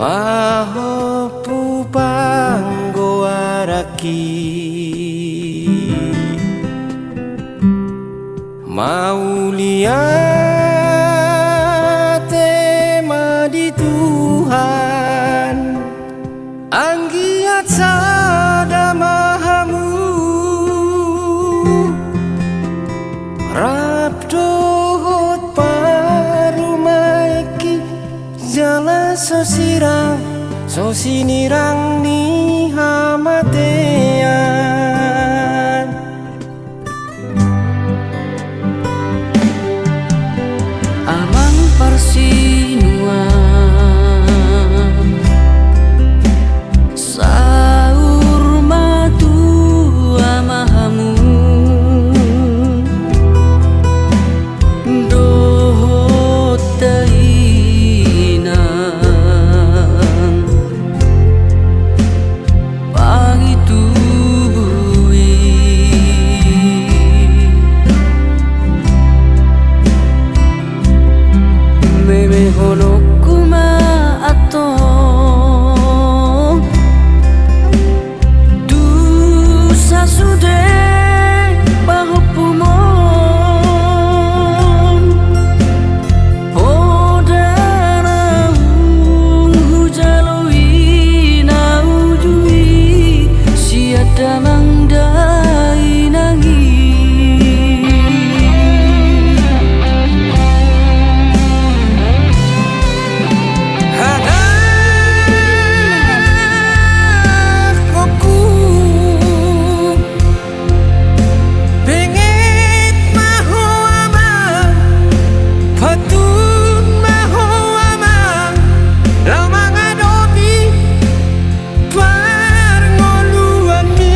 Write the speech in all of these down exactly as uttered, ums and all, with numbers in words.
Pahompu panggoaranki. Mauliate ma di Tuhan. Anggiat sada ma hamu rap dohot parumaenki, jala so sirang, so sinirang ni hamatean. Amang parsinuan, saur matua ma hamu dohot dainang. Pangitubu i. Memehononku ma antong tu sasude pahompumon. Poda naung hujalo i na uju i sian damang dainang i. Hata Benget ma ho amang, patut ma ho amang, laho mangadopi parngoluanmi.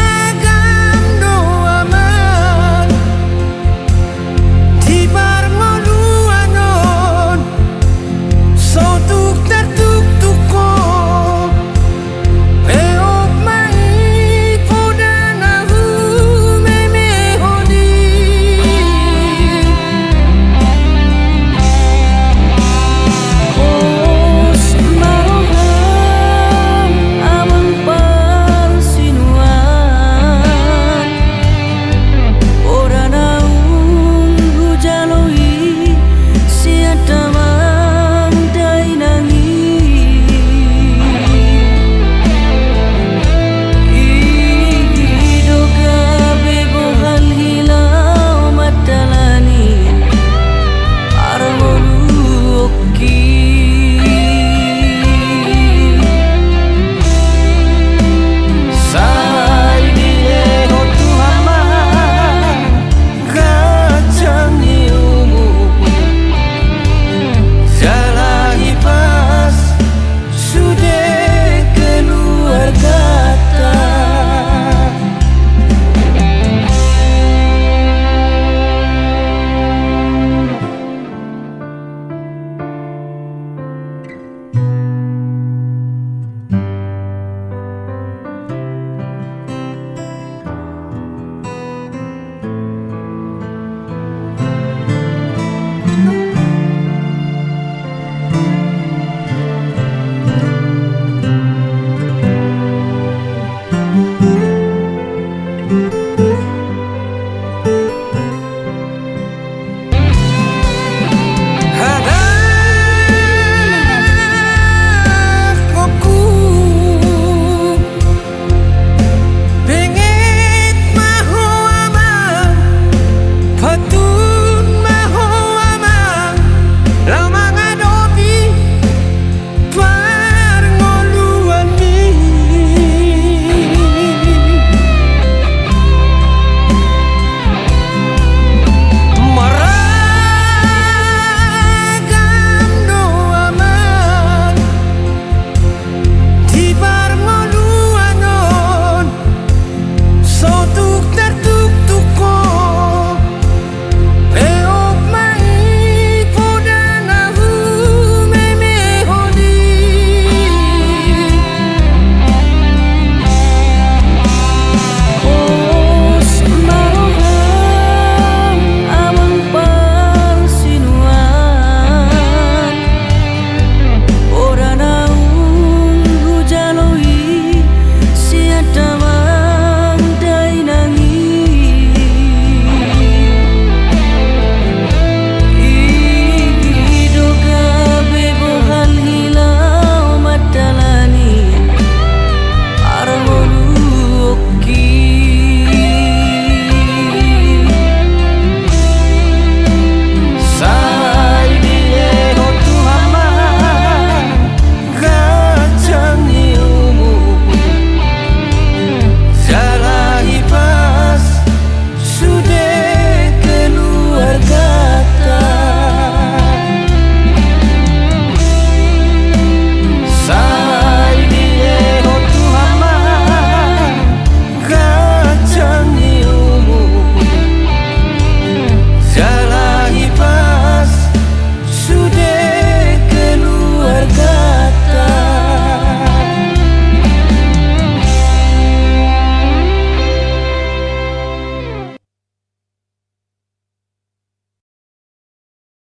Marragam do amang di parngoluan on, so tung tartuktuk ho. Eop ma i poda na humemehon i. Pos ma roham amang parsinuan. Poda naung hujalo i sian damang dainang i. I do gabe bohal hilaho mandalani parngoluon. Sai dilehon Tuhan ma ganjang ni umur, jala hipas sude keluarga.